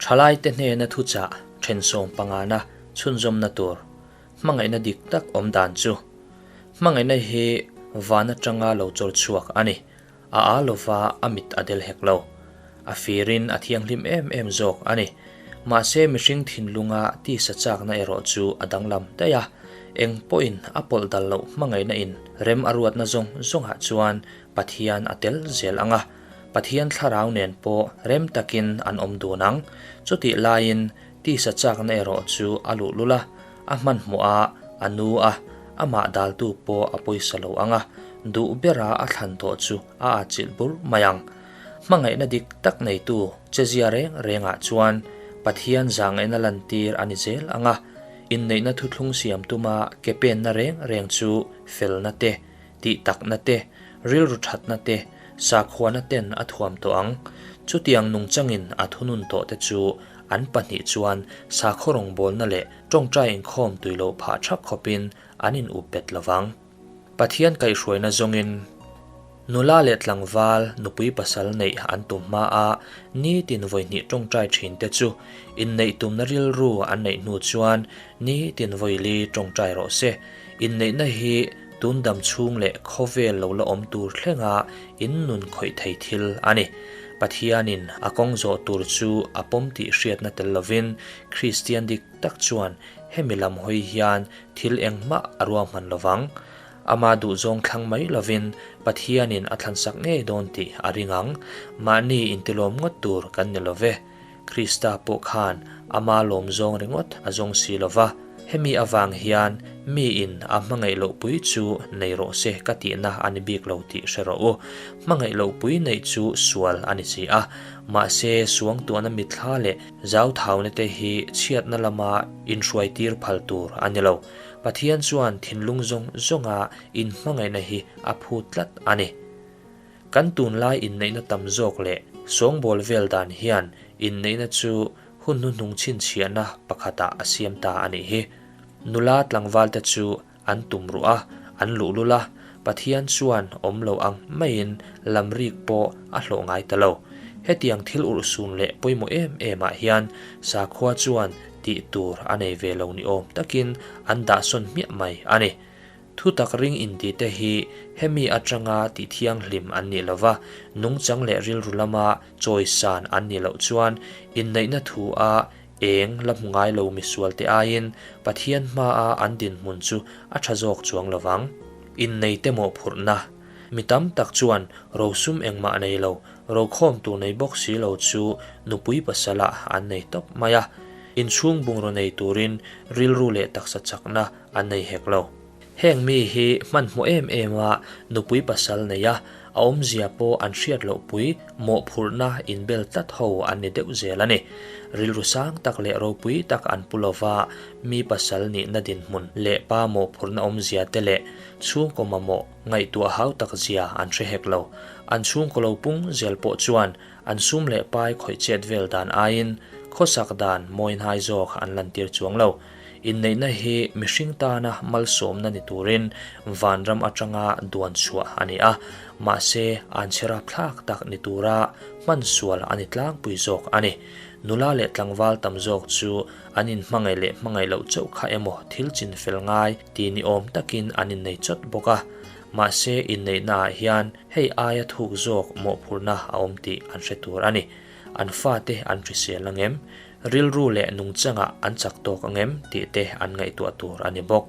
Thalaite hnena thuchah thensawm pangana chhunzawmna tur hmangaihna dik tak awm dan chu. Hmangaihna hi van atanga lo chawr chhuak a ni. A â lova a mit a del hek lo. A firin a thianghlim em em zawk a ni. Mahse mihring thinlunga tisa chakna erawh chu a danglam daih a. Eng pawhin a pawlh dal loh hmangaihna in rem a ruatna zawng zawngah chuan Pathian a tel zel ang a. Pathian thlarau nen pawh rem takin an awm dun ang. Chutih laiin tisa chakna erawh chu a luhlul a, a hmanhmawh a, a nu a, amah daltu pawh a pawisa lo ang a, duh bera a thlan tawh chu a atchilh bur mai ang. Hmangaihna dik tak neitu chezia reng rengah chuan Pathian zahngaihna lantir a ni zel ang a, inneihna thuthlung siam tuma ke penna reng reng chu felna te, tih takna te, rilru thatna te, sakhuana ten a thuam tawh ang. Chutiang nungchangin a thunun tawh te chu an pahnih chuan sakhaw rawngbawlna leh tawngtai inkhawm tui loh phah thak khawpin an in up bet lovang. Pathian kaihhruaina zawngin nula leh tlangval nupui pasal neih an tum hma a, nitin vawihnih tawngtai thin te chu inneih tumna rilru an neih hnu chuan nitin vawili tawngtai rawh se. Inneihna hi tun dam chhung leh khawvel lo la awm tur thlenga in nun khawih thei thil a ni. Pathianin a kawng zawh tur chu a pawm tih hriatna tel lovin Kristian dik tak chuan hemi lam hawi hian thil engmah a ruahman lovang. Ama duhzawng thlang mai lovin Pathianin a thlansak ngei dawn tih a ring ang. Mahni intilawm ngawt tur kan ni love. Krista pawh khan ama lawmzawng ringawt a zawng si lo va, hemi avang hian miin a hmangaih loh pui chu nei rawh se ka tihna a ni bik lo tih hre rawh u. Hmangaih loh pui neih chu sual a ni si a, mahse suangtuahna mitthla leh zauthauna te hi chhiatna lama inhruaitir phal tur a ni lo. Pathian chuan thinlung zawng zawnga inhmangaihna hi a phut tlat a ni. Kan tunlai inneihna tam zawk leh sawngbawl vel dan hian inneihna chu hun hnuhnung chhinchhiahna pakhatah a siam ta a nih hi. Nula tlangvalte chu an tum ruh a, an luhlul a, Pathian chuan awm lo ang maiin lamrik pawh a hlawh ngai ta lo. Hetiang thil urhsun leh pawimawh em emah hian sakhua chuan tih tur a nei ve lo ni awm takin an dahsawn hmiah mai a ni. Thutak ring inti te hi hemi atanga tih thianghlim an nih lova, nungchang leh rilru lama chawisan an nih loh chuan inneihna thu a eng la hmu ngai lo misual te aiin Pathian hmaa an dinhmun chu a tha zawk chuang lovang. Innei te mawhphurhna Mi tam tak chuan rosum engmah nei lo, rokhawm tur nei bawk si lo chu nupui pasalah an nei tawp mai a. Inchhung bungraw nei turin rilru leh taksa chakna an nei hek lo. Heng mi hi hmanhmawh em em a nupui pasal nei a, a awmzia pawh an hriat loh pui mawhphurhna inbel tlat ho an ni deuh zel a ni. Rilru sang tak leh ropui tak an pu lova, mi pasal nihna dinhmun leh pa mawhphurhna awmzia te leh chhungkaw mamawh ngaihtuah hau tak zia an hre hek lo. An chhungkaw lo pung zel pawh chuan an sum leh pai khawih chet vel dan aiin khawsak dan mawihnai zawk an lantir chuang lo. Inneihna hi mihring tana malsawmna ni turin vanram atanga duan chhuah a ni a, mahse an chhe rapthlak tak ni tura hman sual a ni tlangpui zawk a ni. Nula leh tlangval tam zawk chu an inhmangaih leh hmangaih loh chauh kha emaw thil chin fel ngai ti ni awm takin an innei chawt bawk a, mahse inneihnaah hian hei aia thuk zawk mawhphurhna a awm tih an hre tur a ni. An fate an hrisel ang em? Rilru leh nungchangah an chak tawk ang em tih te an ngaihtuah tur a ni bawk.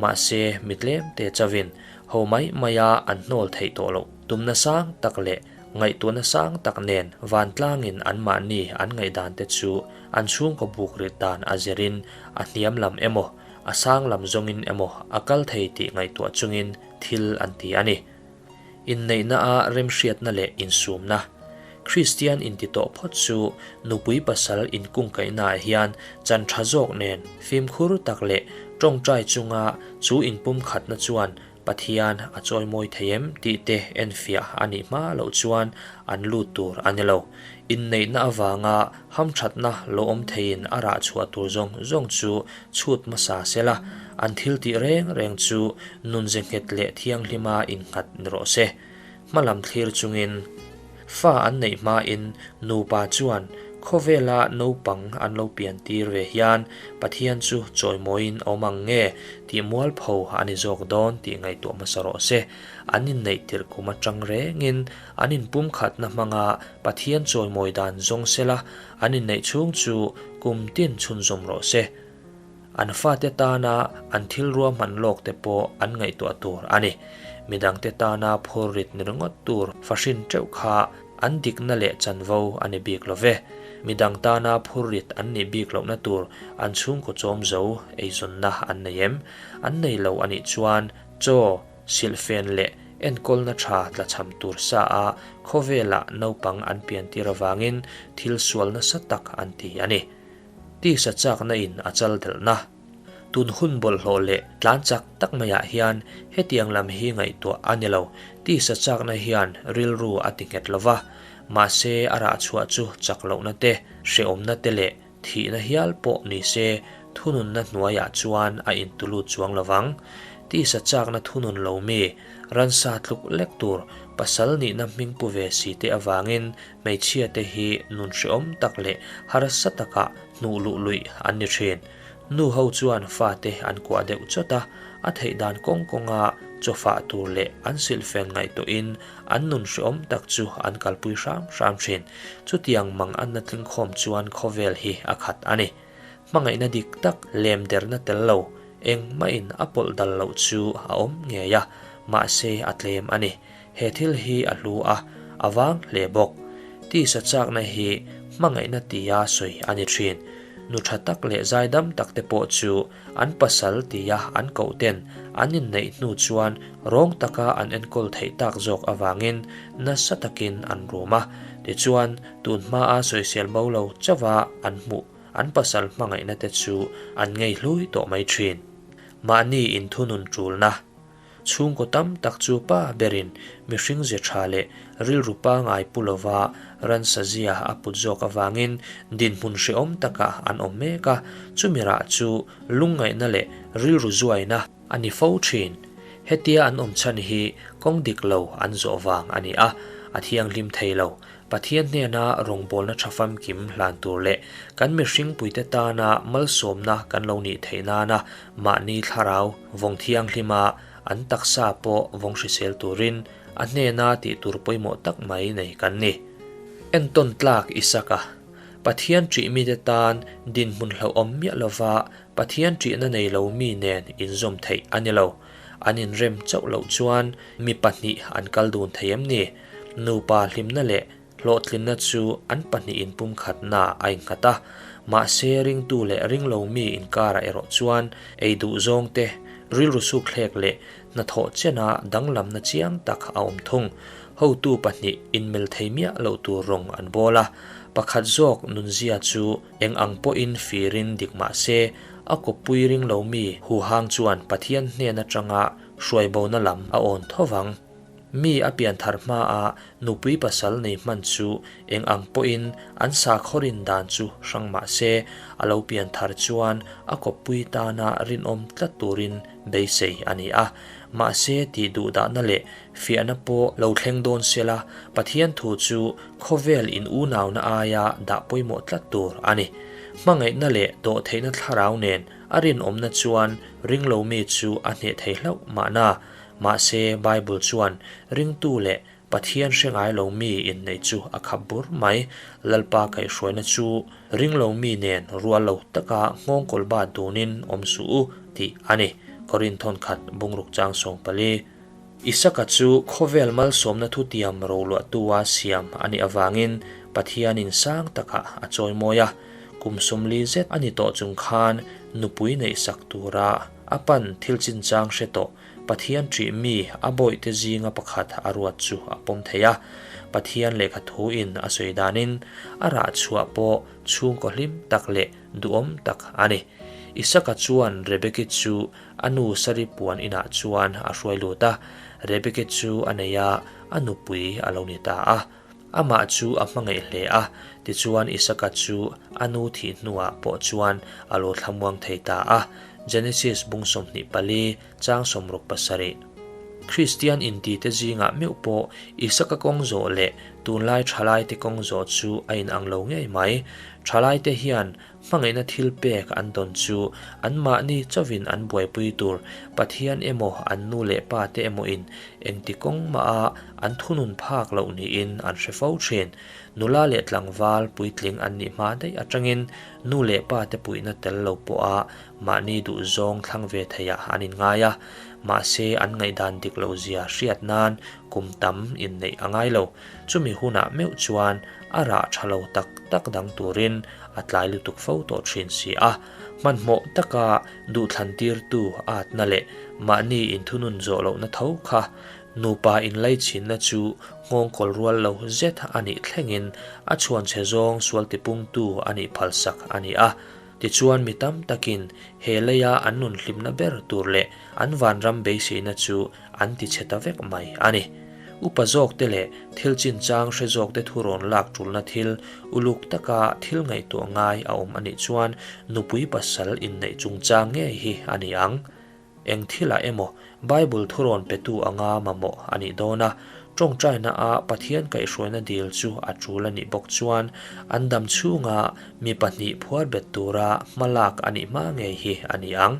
Mahse, mi tlem te chavin ho mai maia an hnawl theih tawh loh tumna sang tak leh ngaihtuahna sang tak nen vantlangin anmahni an ngaihdan te chu an chhungkaw buk rit dan a zirin a hniam lam emaw a sang lam zawngin emaw a kal thei tih ngaihtuah chungin thil an ti a ni. Inneihna a remhriatna leh insumna. Kristian inti tawh phawt chu nupui pasal inkungkaihnaah hian chan tha zawk nen fimkhur tak leh tawngtai chunga chu inpumkhatna chuan Pathian a chawimawi thei em tih te enfiah a nih hma loh chuan an lut tur a ni lo. Inneihna avanga hamthatna lo awm theiin a rah chhuah tur zawng zawng chu chhut hmasa sela, an thil tih reng reng chu nunze nghet leh thianghlima innghat ni rawh se. Hmalam thlir chungin fa an neih hmain nupa chuan Khawvela naupang an lo pian tir ve hian Pathian chu chawimawiin a awm ang nge tih mualpho a ni zawk dawn tih ngaihtuah hmasa rawh se. An inneih tirh kum atang rengin an inpumkhatna hmanga Pathian chawimawi dan zawng sela an inneih chhung chu kum tin chhunzawm rawh se. An fate tana an thil ruahman lawk te pawh an ngaihtuah tur a ni. Midangte tana phurrit ni ringawt tur fahrin teuh kha an dikna leh chanvo a ni bik lo ve. Midang tana phurrit an nih bik lohna tur an chhungkaw chawm zo eizawnna an nei em? An nei lo a nih chuan chaw, silhfen leh enkawlna tha tlachham tur sa a khawvelah naupang an piantir avangin thil sual nasa tak an ti a ni. Tisa chakna in a chal delhna. Tun hun bawlhhlawh leh tlan chak tak maiah hian hetiang lam hi ngaihtuah a ni lo. Tisa chakna hian rilru a ti nghet lo va, mahse a rah chhuah chu chak lohna te, hrehawmna te leh thihna hial pawh ni se thununna hnuaiah chuan a intulut chuang lo vang. Tisa chakna thunun lo mi, ransa tluk lek tur pasal nihna hming pu ve si te avangin Hmeichhia te hi nun hrehawm tak leh harsa taka hnuh luh luih an ni thin. Nu ho chuan fate an kuah deuh chawt a, a theih dan kawng kawnga chaw fah tur leh an silhfen ngaihtuahin an nun hrehawm tak chu an kalpui hram hram thin. Chutiang mang an na tlingkhawm chuan khawvel hi a khat a ni. Hmangaihna dik tak lem derna tel lo engmahin a pawlh dal loh chu a awm ngei a, mahse a tlem a ni. He thil hi a hlu a, a vang hle bawk. Tisa chakna hi hmangaihna tia sawi a ni thin. Nu tha tak leh zaidam tak te pawh chu an pasal tia an koh ten an inneih hnu chuan rawng taka an enkawl theih tak zawk avangin nasa takin an rum a. Tichuan, tun hmaa sawisel bo lo chauha an hmuh an pasal hmangaihna te chu an ngei hlui tawh mai thin. Mahni inthunun tulna. Chhungkaw tam tak chu pa berin mihring ze tha leh rilru pangai pu lova ransa zia a put zawk avangin dinhmun hrehawm takah an awm mek a, chumi rah chu lungngaihna leh rilru zuaina a ni fo thin. Hetia an awm chhan hi kawng dik lo an zawh vang a ni a, a thianghlim thei lo. Pathian hnena rawngbawlna tha famkim hlan tur leh kan mihring puite tana malsawmna kan lo nih theih nana mahni thlarau vawng thianghlima an taksa pawh vawng hrisel turin a hnena tih tur pawimawh tak mai nei kan ni. Entawn tlak Isaka, Pathian ṭih mite tan dinhmun hlauhawm miah lova Pathian ṭihna nei lo mi nen inzawm theih a ni lo. An inrem chauh loh chuan mi pahnih an kal dun thei em ni? Nupa hlimna leh hlawhtlinna chu an pahnih inpumkhatna a innghat a, mahse ringtu leh ringlo mi inkarah erawh chuan ei duh zawng te, rilru sukthlek leh hnathawh chena danglamna chiang tak a awm thung. Hotu pahnih inmel thei miah loh tur rawng an bawl a, pakhat zawk nunzia chu eng ang pawhin firin dik mah se, a kawppui ringlo mi huhang chuan Pathian hnen atanga hruaibona lam a awn tho vang. Mi a pianthar hmaa nupui pasal nei hman chu eng ang pawhin an sakhaw rin dan chu hrang mah se, a lo pianthar chuan a kawppui tana rinawm tlat turin beisei a ni a. Mahse tih duhdahna leh fiahna pawh lo thleng dawn sela, Pathian thu chu khawvel in unauna aia dah pawimawh tlat tur a ni. Hmangaihna leh dawhtheihna thlarau nen a rinawmna chuan ringlomi chu a hneh thei hlauh mahna. Mahse, Bible chuan ringtu leh Pathian hre ngai lo mi inneih chu a khap bur mai. Lalpa kaihhruaina chu ring lo mi nen rual lo taka nghawngkawl bat dunin awm suh u tih a ni. Korinthon khat bungruk chang 14. Isaka chu khawvel malsawmna thutiam roluahtua siam a nih avangin Pathianin sang takah a chawimawi a. Kum 40 zet a ni tawh chung khan nupui neihsak tura a pan thil chinchang hre tawh Pathian ṭih mi a bawihte zinga pakhat a ruat chu a pawm thei a. Pathian lehkha thuin a sawi danin a rah chhuah pawh chhungkaw hlim tak leh duhawm tak a ni. Isaka chuan Rebeki chu a nu Sari puan inah chuan a hruai lut a, Rebeki chu a nei a, a nupui a lo ni ta a. Amah chu a hmangaih hle a, tichuan Isaka chu a nu thih hnuah pawh chuan a lo thlamuang thei ta a. Genesis bung 24, chang 67. Kristian intite zingah meuh pawh Isaka kawng zawh leh tunlai thalaite kawng zawh chu a inang lo ngei mai. Thalaite hian hmangaihna thil pek an dawn chu anmahni chauhin an buaipui tur Pathian emaw an nu leh pa te emaw in engti kawng maha an thunun phak loh niin an hre fo thin. Nula leh tlangval puitling an nih hma daih atangin nu leh pa te puihna tel lo pawha mahni duhzawng thlang ve theiah an inngai a, mahse an ngaihdan dik loh zia hriat nan kum tam inneih a ngai lo. Chumi hunah meuh chuan a rah tha lo tak tak dang turin a tlai lutuk fo tawh thin si a. Hmanhmawh taka duhthlan tirtu atna leh mahni inthunun zawh lohna tho kha nupa inlaichinna chu nghawngkawl rual lo zet a nih thlengin a chhuanchhe zawng sual tipungtu a nih phalsak a ni a. Tichuan mi tam takin he leia an nun hlimna ber tur leh an vanram beiseina chu an ti chhe ta vek mai a ni. Upa zawkte leh thil chinchang hre zawkte thu rawn lak tulna thil uluk taka thil ngaihtuah ngai a awm a nih chuan nupui pasal inneih chungchang ngei hi a ni ang. Eng thilah emaw Bible thurawn petu anga mamawh a nih dawn a, tawngtaina a Pathian kaihhruaina dil chu a tul a nih bawk chuan an dam chhunga mi pahnih phuar bet tura hma lak a nih hma ngei hi a ni ang.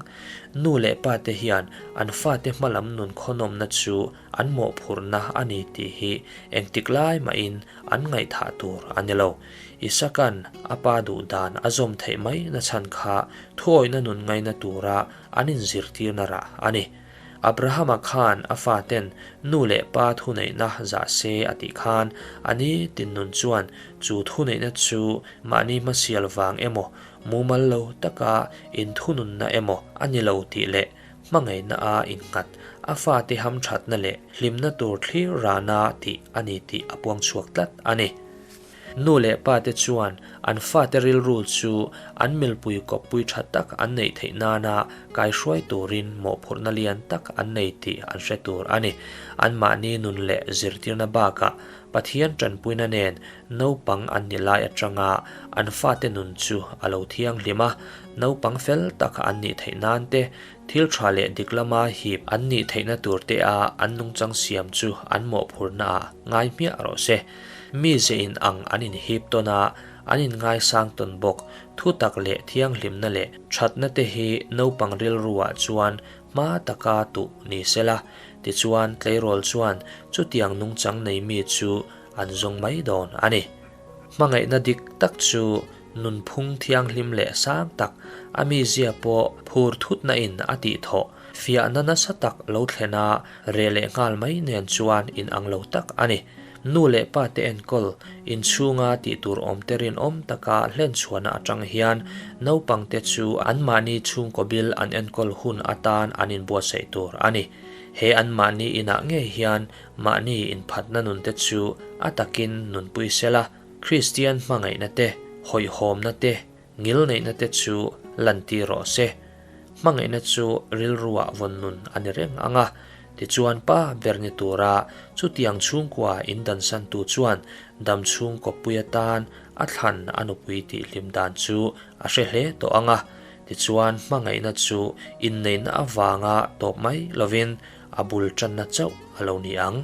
Nu leh pa te hian an fate hmalam nun khawnawmna chu an mawhphurhna a ni tih hi engtik lai mahin an ngaihthah tur a ni lo. Isaka'n a pa duh dan a zawm theih mai na chhan kha thuawihna nun ngaina tura an inzirtirna rah a ni. Abrahama khan a faten nu leh pa thuneihna zah se a tih khan a ni tinnun chuan chu thuneihna chu mahni hmasial vang emaw mumal lo taka inthununna emaw a ni lo tih leh hmangaihna a innghat a fate hamthatna leh hlimna tur thlir rana tih a ni tih a puang chhuak tlat a ni. Nu leh pa te chuan an fate rilru chu an milpui kawppui tha tak an neih theih nana kaihruai turin mawhphurhna lian tak an nei tih an hre tur a ni. Anmahni nun leh zirtirna bakah Pathian tanpuina nen naupang an ni lai atanga an fate nun chu a lo thianghlim a, naupang fel tak an nih theih nan te, thil tha leh dik lama hip an nih theihna tur te a an nungchang siam chu an mawhphurhna ah ngai hmiah rawh se. Mi ze in ang an inhip tawn a, an inngaisang tawn bawk. Thutak leh thianghlimna leh thatna te hi naupang rilru ah chuan hma taka tuh ni sela, tichuan tleirawl chuan chutiang nungchang nei mi chu an zawng mai dawn a ni. Hmangaihna dik tak chu nunphung thianghlim leh sang tak, a mizia pawh phur thutna in a tih thawh, fiahna nasa tak lo thlen a, reh leh nghal mai nen chuan inang lo tak a ni. Nu leh pa te enkawl, inchhunga tih tur awm te rinawm taka hlenchhuahna atang hian naupang te chu anmahni chhungkaw bil an enkawl hun atan an inbuatsaih tur a ni. He anmahni inah ngei hian mahni inphatna nun te chu a takin nunpui sela, Kristian hmangaihna te, hawihhawmna te, ngilneihna te chu lantir rawh se. Hmangaihna chu rilruah vawn nun a ni reng ang a, tichuan pa ber ni tura chutiang chhungkua in dansantu chuan dam chhungkawppui atan a thlan a nupui tihhlim dan chu a hre hle tawh ang a, tichuan hmangaihna chu inneihna avanga tawp mai lovin a bul tanna chauh a lo ni ang.